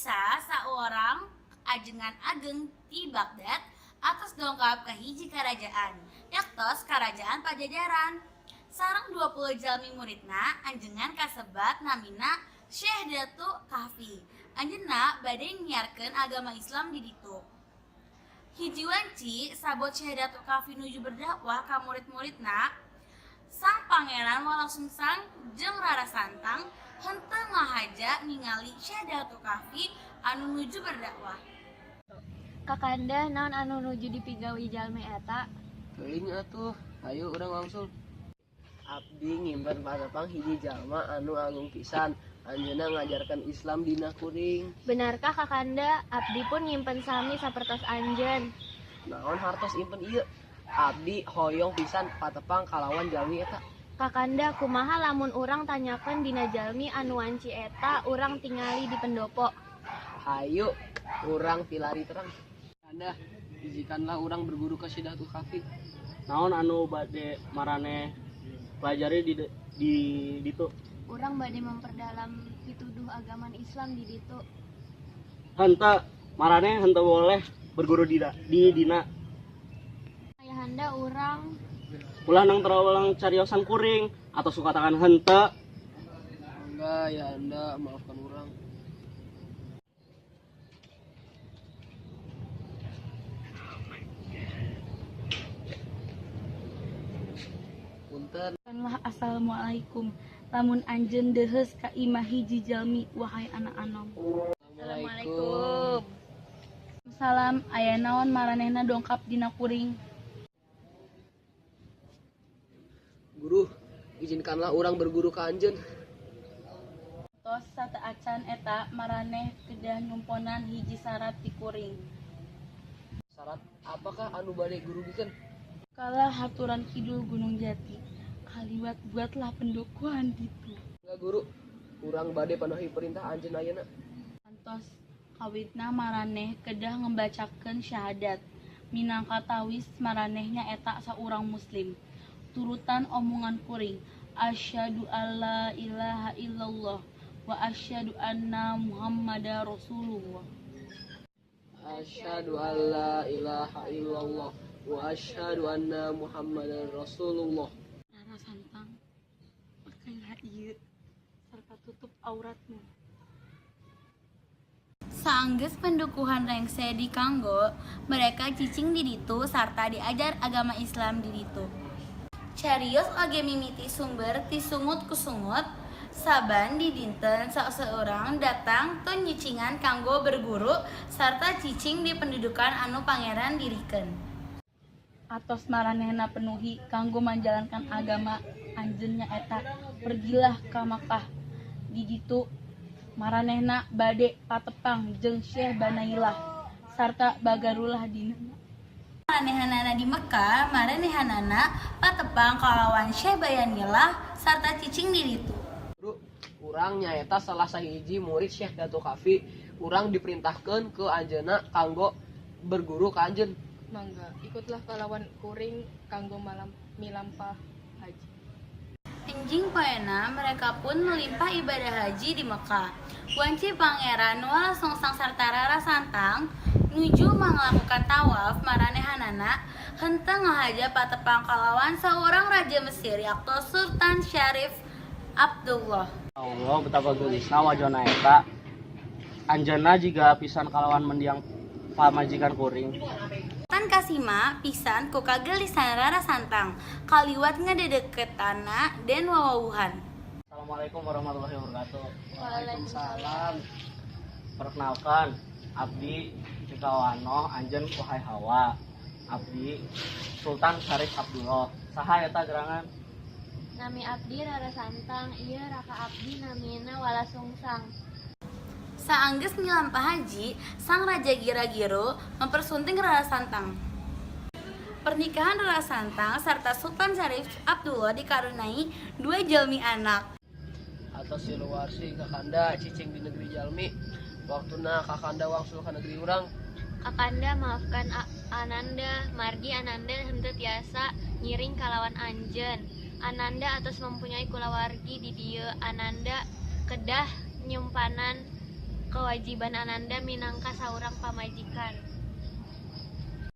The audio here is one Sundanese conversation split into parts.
Mansa saurang ajengan ageng ti Baghdad atos dongkap ka hiji karajaan, yaktos Karajaan Pajajaran. Sareng 20 jalmi muridna, anjengan kasebat namina Syekh Datu Kahfi. Anjeunna bade nyiarkeun agama Islam di ditu. Hiji wanci sabot Syekh Datu Kahfi nuju berdakwah ka murid-muridna, Sang Pangeran Walangsungsang jeung Rara Santang henteu ngahaja ningali Syekh Datu Kahfi anu nuju berdakwah. Kakanda, naon anu nuju dipigawe jalmi eta? Teuing atuh, hayu urang wangsul. Abdi ngimpen patepang hiji jalma anu agung pisan. Anjeunna ngajarkeun Islam dina kuring. Benarkah Kakanda? Abdi pun nyimpen sami sapertos anjeun. Naon hartos impen ieu? Abdi hoyong pisan patepang kalawan jalmi eta. Kakanda, kumaha lamun urang tanyakeun dina jalmi anu wanci eta urang tingali di pendopo? Hayu urang pilari terang. Kanda, izinkanlah urang berguru ke Syekh Datu Kahfi. Naon anu bade maraneh pelajari di ditu? Urang bade memperdalam pituduh agama Islam di ditu. Henteu, maraneh henteu boleh berguru di dina. Ayahanda, urang Ulah nang terawang cariosan kuring atau suka katakan henteu. Enggak, ya Anda, maafkan urang. Punten. Lah, assalamualaikum. Lamun anjeun deuheus ka imah hiji jalmi, wahai anak anom. Assalamualaikum. Salam, aya naon maranehna dongkap dina kuring? Guru, izinkanlah urang berguru ka anjeun. Tos sateuacan eta maraneh kedah nyumponan hiji sarat ti kuring. Syarat apakah anu bade guru bikeun? Kalah haturan kidul Gunung Jati, kaliwat buatlah pendukuhan ditu. Enggak guru, urang bade penuhi perintah anjeun ayeuna. Kantos kawitna maraneh kedah ngebacakeun syahadat minangka tawis maraneh nyaeta saurang muslim. Turutan omongan kuring, asyhadu alla ilaha illallah wa asyhadu anna Muhammadar Rasulullah. Asyhadu alla ilaha illallah wa asyhadu anna Muhammadar Rasulullah. Rara Santang, pakailah ieu serta tutup auratmu. Saanggeus pendukuhan rengse dikanggo, mereka cicing di ditu sarta diajar agama Islam di ditu. Carios oge mimiti sumber ti sungut ku sungut, saban didinten saseurang datang tun nyicingan kanggo berguru sarta cicing di pendudukan anu pangeran dirikeun. Atos maranehna penuhi kanggo manjalankan agama anjeun nyaeta, pergilah ka Makkah. Di ditu maranehna bade patepang jeung Syekh Banailah sarta bagarulah dina. Maranehanana di Mekkah, maranehanana patepang kalawan Syekh Bayanillah sarta cicing di ditu. Guru, urang nyaeta salah sahiji murid Syekh Datu Kahfi. Urang diperintahkeun ke anjeunna kanggo berguru ka anjeun. Mangga, ikutlah kalawan kuring kanggo malam milampah haji. Enjing poena mereka pun melimpah ibadah haji di Mekkah. Wanci Pangeran Walangsungsang sarta Rara Santang nuju manglakukan tawaf, maranehanana henteu ngahaja patepang kalawan saurang raja Mesir yakto Sultan Syarif Abdullah. Allah, betapa geulisna wajahna eta. Anjeunna jiga pisan kalawan mendiang pamajikan kuring. Tan kasima pisan ku kagelisan Rara Santang, kaliwat ngededeketana den wawawuhan. Assalamualaikum warahmatullahi wabarakatuh. Waalaikumsalam. Perkenalkan, abdi Cikawano anjeun wahai Hawa. Abdi Sultan Syarif Abdullah. Saha eta gerangan? Nami abdi Rara Santang, ieu raka abdi namina Walasungsang. Saanggeus milampah haji, sang raja gira-giro mempersunting Rara Santang. Pernikahan Rara Santang serta Sultan Syarif Abdullah dikaruniai dua jalmi anak. Atos siluwarsi kakanda cicing di negeri jalmi. Waktuna kakanda wangsul ka negeri urang. Kakanda, maafkan Ananda, margi Ananda henteu tiasa ngiring kalawan anjeun. Ananda atos mempunyai kulawargi di dieu. Ananda kedah nyumpanan Kewajiban Ananda minangka saurang pamajikan.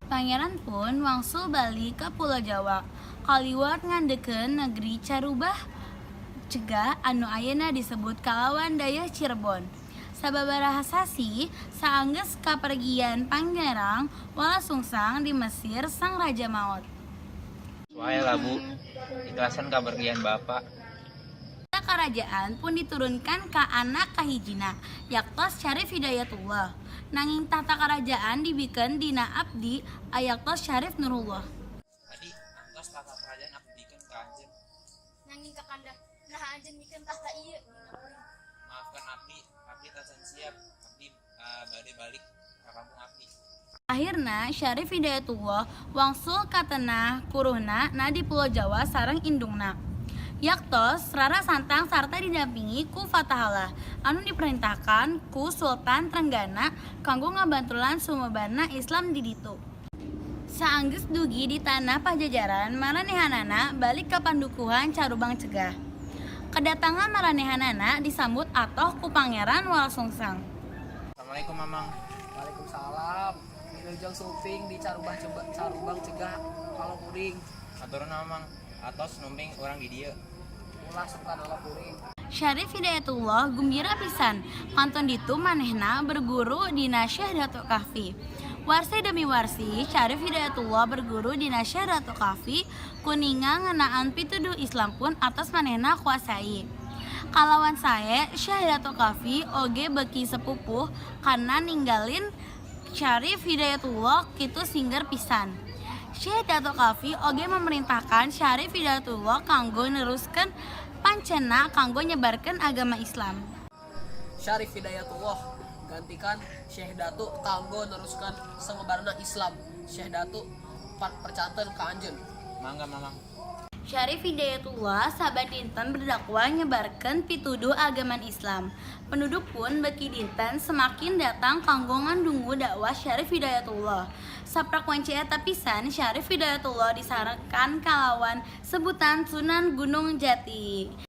Pangeran pun wangsul balik ka Pulo Jawa. Kaliwat ngandegkeun negeri Carubah Cegah anu ayeuna disebut kalawan Dayeuh Cirebon. Sababaraha sasih saanggeus kapergian Pangeran Walasungsang di Mesir, sang raja maot. Wae lah, Bu, ikhlasan kapergian Bapak. Tahta kerajaan pun diturunkan ka anak kahijina, yaktos Syarif Hidayatullah. Nanging tahta kerajaan dibikeun dina abdi ayaktos Syarif Nurullah. Adi, antos tahta kerajaan abdi bikeun ka anjeun. Nanging Kakanda, naha anjeun mikeun tahta ieu dina kuring? Maafkan abdi, abdi tacan siap. Abdi bade balik ka kampung abdi. Akhirna Syarif Hidayatullah wangsul ka tanah kuruhna na di Pulo Jawa sareng indungna, yaktos Rara Santang, sarta didampingi ku Fatahillah anu diperintahkan ku Sultan Trenggana kanggo ngabantulan sumebarna Islam di ditu. Saanggeus dugi di tanah Pajajaran, maranehanana balik ka Pandukuhan Carubang Cegah. Kedatangan maranehanana disambut atoh ku Pangeran Walasungsang. Assalamualaikum, Mamang. Waalaikumsalam. Wilujeng sumping di Carubah coba Carubang Cegah kalau kuring. Hatur nuhun, Mamang. Atos numping urang di dieu. Ulah sungkan ala kuring. Syarif Hidayatullah gumbira pisan. Kantun ditu manehna berguru dina Syekh Datuk Kahfi. Warsi demi warsi, Syarif Hidayatullah berguru dina Syekh Datuk Kahfi, kuninga ngeunaan pituduh Islam pun atos manehna kuasai. Kalawan sae, Syekh Datuk Kahfi oge beuki sepupuh karena ninggalin Syarif Hidayatullah kitu singger pisan. Syekh Datuk Kahfi oge memerintahkan Syarif Hidayatullah kanggo neruskeun pancena kanggo nyebarkeun agama Islam. Syarif Hidayatullah gantikan Syekh Datu kanggo neruskan sengebarna Islam. Syekh Datu percanten ka anjeun. Mangga, Mamang. Syarif Hidayatullah saban dinten berdakwah nyebarkeun pituduh agaman Islam. Penduduk pun beki dinten semakin datang kanggo ngandungu dakwah Syarif Hidayatullah. Saprak wanci eta pisan Syarif Hidayatullah disarekan kalawan sebutan Sunan Gunung Jati.